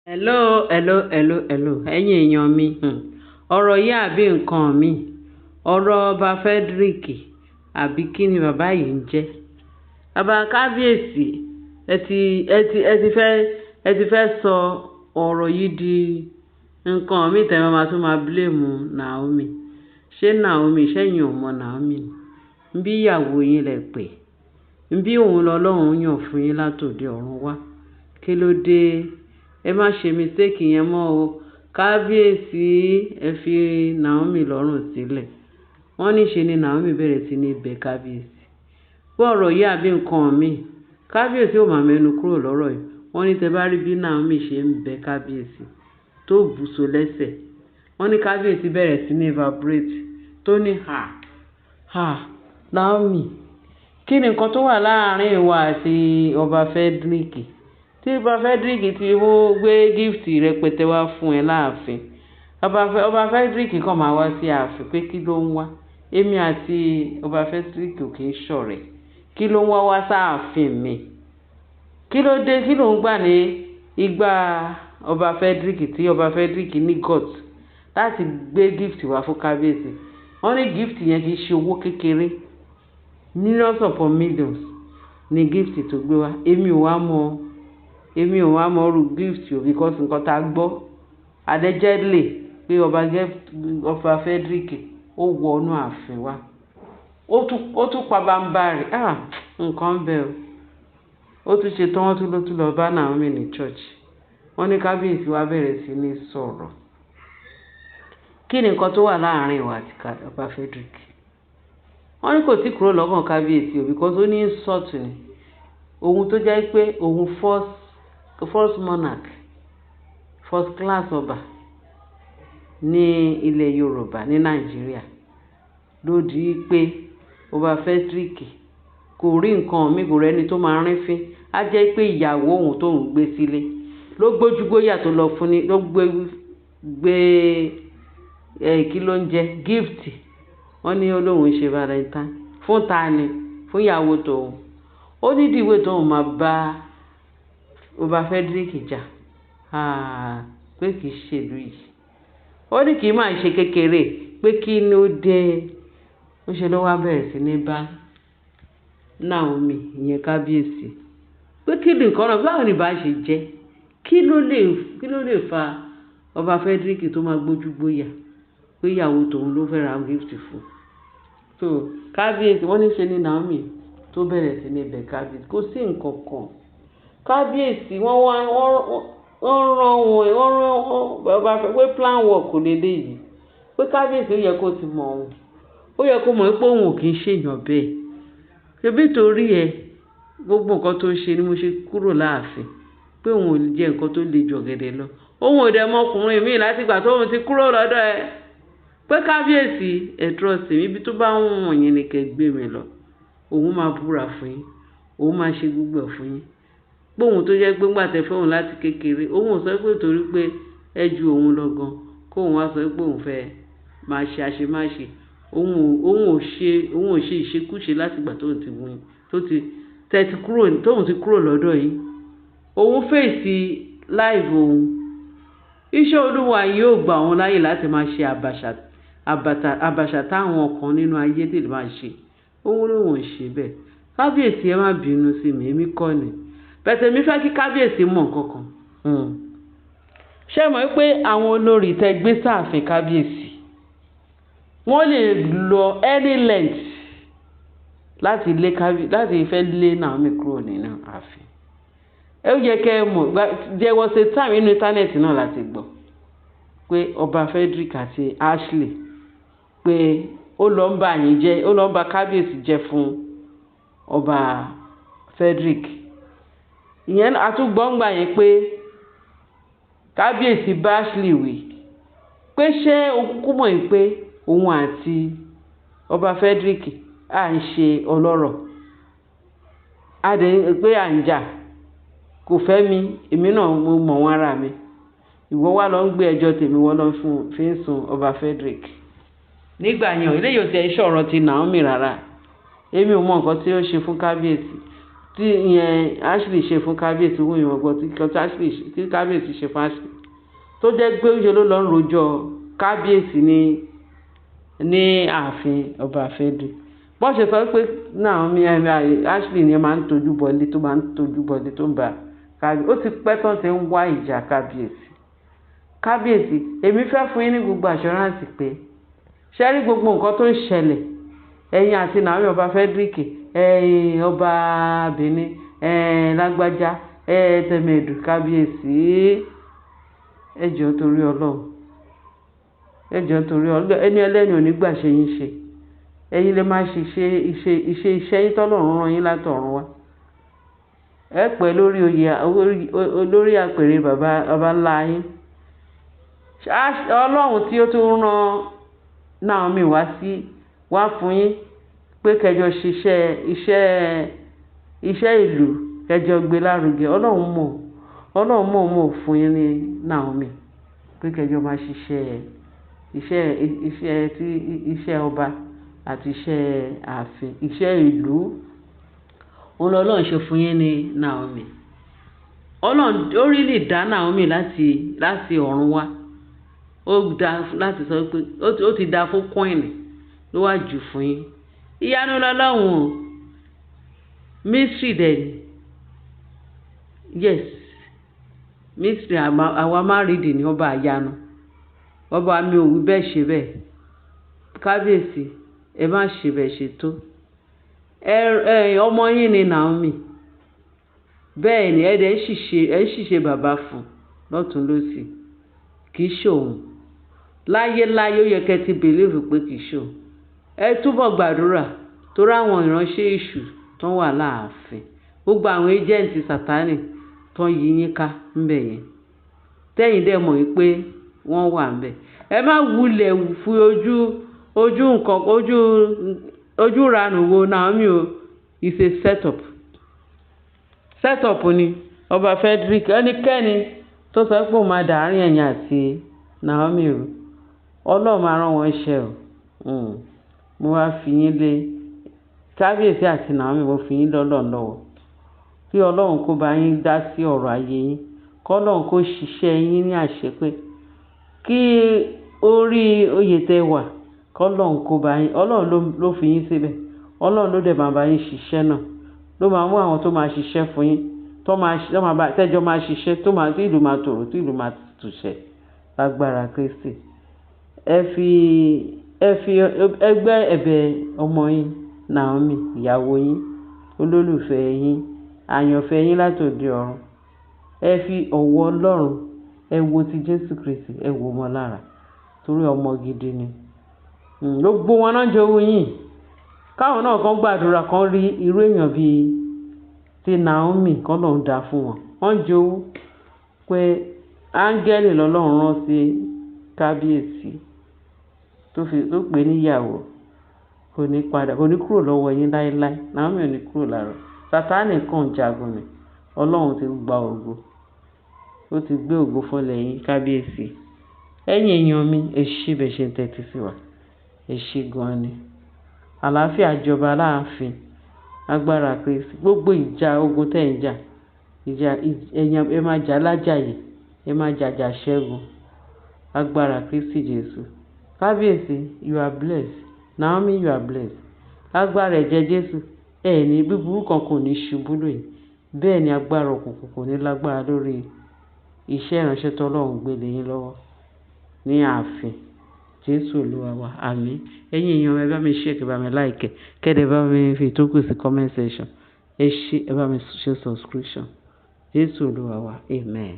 Hello, hello, hello, hello. Ẹ̀yin èèyàn mi, ọ̀rọ̀ yìí àbí nǹkan mi. Ọ̀rọ̀ ọba Frederick àbí kí ni bàbá yìí ń jẹ́? Bàbá kábíyèsí, ẹ ti, ẹ ti, ẹ ti fẹ́ sọ ọ̀rọ̀ yìí di nǹkan mi tẹ́ ẹ máa tún máa blame Naomi. Ṣé Naomi, ṣé ẹ̀yin ò mọ̀ Naomi ni? Nbí ìyàwó yín lẹ pè. Nbí òun lọ́lọ́run yàn fún yín látòde ọ̀run wá. Kí ló dé? Ẹ má ṣe mistake yẹn mọ́ o. Kábíyèsí, ẹ fi Naomi lọ́rùn sílẹ̀. Wọ́n ní ṣe ni Naomi bẹ̀rẹ̀ sí ní bẹ kábíyèsí. Pé ọ̀rọ̀ yìí àbí nǹkan mi. Kábíyèsí ò máa mẹ́nu kúrò lọ́rọ̀ yìí. Wọ́n ní tẹ bá rí bí Naomi ṣe ń bẹ kábíyèsí tó bùṣọ lẹ́sẹ̀. Wọ́n ní kábíyèsí bẹ̀rẹ̀ sí ní evaporate tó ní "hà, hà, Naomi, kí ni nǹkan tó wà láàárín ìwọ àti ọba Frederick? Tí ọba Frederick ti mú gbé gift rẹpẹtẹ wá fún ẹ láàfin. Ọba Frederick kàn máa wá sí ààfin pé kí ló ń wá? Èmi àti ọba Frederick ò kí ń ṣọ̀rẹ́. Kí ló ń wá wá sáàfin mi? Kí ló dé? Kí ló ń gbà ní ìgbà ọba Frederick tí ọba Frederick ní gut láti gbé gift wá fún kábíyèsí?" Wọ́n ní gift yẹn kì í ṣe owó kékeré. Millions upon millions ni gift tó gbé wá. Èmi ò wá mọ̀ irú gift o, because nǹkan tá gbọ́ allegedly pé ọba Frederick ó wọ inú ààfin wá. Ó tún pa bàǹbà rẹ̀. Ah! Nǹkan ń bẹ o. Ó tún ṣe tán, wọ́n tún ló tún lọ bá Naomi ní church. Wọ́n ní kábíyèsí wá bẹ̀rẹ̀ sí ní sọ̀rọ̀. Kí ni nǹkan tó wà láàárín ìwọ àti ọba Frederick? Wọ́n ní kò tí kúrò lọ́kàn kábíyèsí o, because ó ní insult ni. Òun tó jẹ́ pé òun first monarch, first class ọba ní ilẹ̀ Yorùbá ní Nàìjíríà ló di pé ọba Frederick kò rí nǹkan mi, kò rẹ́ni tó máa rín fín. Á jẹ́ pé ìyàwó òun tó ń gbé sílé ló gbójúgbóyà tó lọ fún ní ló gbé gbé ẹ kí ló ń jẹ gift. Wọ́n ní ó lóun ṣe Valentine fún ta ni? Fún ìyàwó tòun. Ó ní ìdíwé tóun máa bá ọba Frederick jà, ah, pé kì í ṣe ìlú yìí. Ó ní kì í máa ṣe kékeré, pé kí ló dé? Ó ṣe ló wá bẹ̀rẹ̀ sí ní bá Naomi, ìyẹn kábíyèsí, pé kí ni nǹkan náà, báwo ni bá ṣe jẹ́? Kí ló lè fa ọba Frederick tó máa gbójú gbóyà pé ìyàwó tòun ló fẹ́ ra gift fún? So kábíyèsí, wọ́n ní ṣe ni Naomi tó bẹ̀rẹ̀ sí ní bẹ̀ kábíyèsí. Kò sí nǹkan kan. Kábíyèsí, wọ́n wá, wọ́n rán wọn, wọ́n rán ọba pé plan work kò lè léyìí. Pé kábíyèsí, ó yẹ kó ti mọ̀ òun. Ó yẹ kó mọ̀ pé òun ò kí ń ṣe èèyàn bẹ́ẹ̀. Ṣebí torí ẹ, gbogbo nǹkan tó ń ṣe ni mo ṣe kúrò láàfin. Pé òun ò lè jẹ́ nǹkan tó le ju ọ̀gẹ̀dẹ̀ lọ. Òun ò dẹ̀ mọ ọkùnrin míì láti ìgbà tó òun ti kúrò lọ́dọ̀ ẹ. Pé kábíyèsí, ẹ trust mi, ibi tó bá wù yín ni kí ẹ gbé mi lọ. Òun máa búra fún yín. Òun máa ṣe gbogbo ẹ̀ fún yín. Pé òun tó jẹ́ pé nígbà tí ẹ fẹ́ òun láti kékeré, òun ò sọ pé torí pé ẹ ju òun lọ gan, kó òun wá sọ pé òun fẹ́ máa ṣe àṣemáṣe. Òun ò ṣe ìṣekúṣe láti ìgbà tó ti wù yín, tó ti, tẹ́ ti kúrò, tóun ti kúrò lọ́dọ̀ yín. Òun face life òun. Iṣẹ́ Olúwa yóò gba òun láyè láti máa ṣe àbàṣà, àbàtà, àbàṣà táwọn kan nínú ayé lè máa ṣe. Òun lóun ò ṣe bẹ́ẹ̀. Kábíyèsí, ẹ má bínú sí mi, èmi kọ́ ni. But èmi fẹ́ kí kábíyèsí mọ̀ nǹkan kan. Ṣé ẹ mọ̀ wípé àwọn olórí tẹ gbé sáàfin kábíyèsí, wọ́n lè lọ any length láti fẹ́ lé Naomi kúrò nínú ààfin? Ó yẹ kí ẹ mọ̀, there was a time nínú internet náà láti gbọ́ pé ọba Frederick àti Ashley, pé ó lọ ń bá yín jẹ́, ó lọ ń bá kábíyèsí jẹ́ fún ọba Frederick. Ìyẹn a tún gbọ́ ńgbà yẹn pé kábíyèsí bá Ashley wí pé ṣé o kúkú mọ̀ pé òun àti ọba Frederick à ń ṣe ọlọ́rọ̀, a dẹ̀ pé à ń jà, kò fẹ́ mi, èmi náà mo mọ̀ wọ́n ara mi. Ìwọ wá lọ ń gbé ẹjọ́ tèmi, wọ́n lọ fún fi ń sun ọba Frederick. Nígbà yẹn, eléyìí ò tiẹ̀ sọ̀rọ̀ ti Naomi rárá. Èmi ò mọ nǹkan tí ó ṣe fún kábíyèsí. Tí ìyẹn Ashley ṣe fún kábíyèsí, wọ́n yàn gbọ́ tí nǹkan tí Ashley ṣe, tí kábíyèsí ṣe fún Ashley. Tó jẹ́ pé ó ṣe ló lọ ń rojọ́ kábíyèsí ní ààfin ọba Frederick. Bó ṣe sọ pé Naomi, Ashley ni ẹ máa ń tojú bọlé, tó máa ń tojú bọlé, tó ń ba kábíyèsí. Ó ti pẹ́ tán tí ń wá ìjà kábíyèsí. Kábíyèsí, èmi fẹ́ fún yín ní gbogbo assurance pé ṣé rí gbogbo nǹkan tó ń ṣẹlẹ̀. Ẹ̀yin àti Naomi ọba Frederick, ẹ̀yin ọba Benin, ẹ̀ lágbájá, ẹ̀ tẹ̀mẹ̀dù kábíyèsí. Ẹ jọ̀ọ́ torí Ọlọ́run. Ẹ jọ̀ọ́ torí Ọlọ́run. Ẹni ẹlẹ́ni ò ní gbà ṣe yín ṣe. Ẹ̀yin lè máa ṣe iṣẹ́ yín tọ́lọ́run rán yín látọ̀run wá. Ẹ pẹ́ lórí oyè, lórí àpèrè bàbá, bàbá ńlá yín. Ọlọ́run tí ó tún rán Naomi wá sí, wá fún yín pé kẹjọ ṣiṣẹ́ iṣẹ́ ìlú, kẹjọ gbé lárugẹ. Ọlọ́run mọ̀, Ọlọ́run mọ̀ mọ̀ fún yín ní Naomi pé kẹjọ máa ṣiṣẹ́ iṣẹ́ tí iṣẹ́ ọba àti iṣẹ́ ààfin, iṣẹ́ ìlú. Òun lọ́lọ́run ṣe fún yín ní Naomi. Ọlọ́run ó really dá Naomi láti ọ̀run wá. Ó dá láti sọ pé ó ti dá fún queen ló wá jù fún yín. Ìyanu lọ́lọ́run o. Mystery dẹ̀ ni. Yes. Mystery àwa máa rí ní ọba àyanu. Ọba mi ò wí bẹ́ẹ̀ ṣe bẹ́ẹ̀. Kábíyèsí, ẹ má ṣe bẹ́ẹ̀ ṣe tó. Ẹ ọmọ yín ni Naomi. Bẹ́ẹ̀ ni ẹ dẹ̀ ń ṣìṣe, ẹ ń ṣìṣe bàbá fún lọ́tùn lósì. Kì í ṣe òun. Láyé láyé ó yẹ kí ẹ ti believe pé kì í ṣe òun. Ẹ túbọ̀ gbàdúrà torí àwọn ìránṣẹ́ èṣù tó wà láàfin. Gbogbo àwọn agent Sátánì tó ń yí yín ká ńbẹ̀ yẹn. Tẹ́yìn dẹ̀ mọ̀ wípé wọ́n wà ńbẹ̀. Ẹ má wulẹ̀ fi ojú nǹkan, ojú ranù wo Naomi o. It's a setup. Setup ni ọba Frederick. Ẹnikẹ́ni tó sọ pé òun máa dàárín ẹ̀yin àti Naomi rú, Ọlọ́run máa rán wọn iṣẹ́ o. Mo wá fi yín lé kábíyèsí àti Naomi, mo fi yín lọ́lọ́run lọ́wọ́. Kí Ọlọ́run kó bá yín dá sí ọ̀rọ̀ ayé yín. Kí Ọlọ́run kó ṣiṣẹ́ yín ní àṣepé. Kí orí oyè tẹ wà, kí Ọlọ́run kó bá yín. Ọlọ́run ló fi yín síbẹ̀. Ọlọ́run ló dẹ̀ máa bá yín ṣiṣẹ́ náà. Ló máa mú àwọn tó máa ṣiṣẹ́ fún yín, tó máa bá, tẹ́jọ́ máa ṣiṣẹ́, tó máa, tí ìlú máa tòrò, tí ìlú máa tùṣẹ́ lágbára Kristi. Ẹ fi ẹgbẹ́ ẹ̀bẹ̀ ọmọ yín Naomi, ìyàwó yín, olólùfẹ́ yín, àyànfẹ́ yín látòde ọ̀run. Ẹ fi ọ̀wọ̀ Ọlọ́run, ẹ wo ti Jésù Kristi, ẹ wò mọ́ lára torí ọmọ gidi ni. Gbogbo wọn náà jowú yín. Káwọn náà kan gbàdúrà kan rí irú èèyàn bí ti Naomi kọ́ lọ́run dá fún wọn. Wọ́n jowú pé áńgẹ́lì lọ́lọ́run rán sí kábíyèsí tó fi, tó pè ní ìyàwó. Kò ní padà, kò ní kúrò lọ́wọ́ yín láéláé. Naomi ò ní kúrò lára. Sátánì kan jagun ni. Ọlọ́run ti gba ògo. Ó ti gbé ògo fọ́lẹ̀ yín kábíyèsí. Ẹ̀yin èèyàn mi, ẹ ṣé bẹ́ẹ̀ ṣe ń tẹ́tí sí wa. Ẹ ṣé gan ni. Àlàáfíà jọba láàfin. Agbára Kristi. Gbogbo ìjà ogun tẹ́ ń jà, ìjà, ẹ̀yin ẹ máa jà lájàyè, ẹ máa jàjà ṣẹ́gun. Agbára Kristi Jésù. Kábíyèsí, you are blessed. Naomi, you are blessed. Agbára ẹ̀jẹ̀ Jésù, ẹ ní búburú kan kò ní ṣubú lù yín. Bẹ́ẹ̀ ni agbára òkùnkùn kò ní lágbára lórí iṣẹ́ ìránṣẹ́ tó Ọlọ́run gbé lé yín lọ́wọ́ ní ààfin. Jésù Olúwa wa. Àmín. Ẹ̀yin èèyàn, ẹ bá mi share, kẹ́ bá mi like, kẹ́ dẹ̀ bá mi fi ìtókù sí comment section. Ẹ ṣé, ẹ bá mi ṣe subscription. Jésù Olúwa wa. Amen.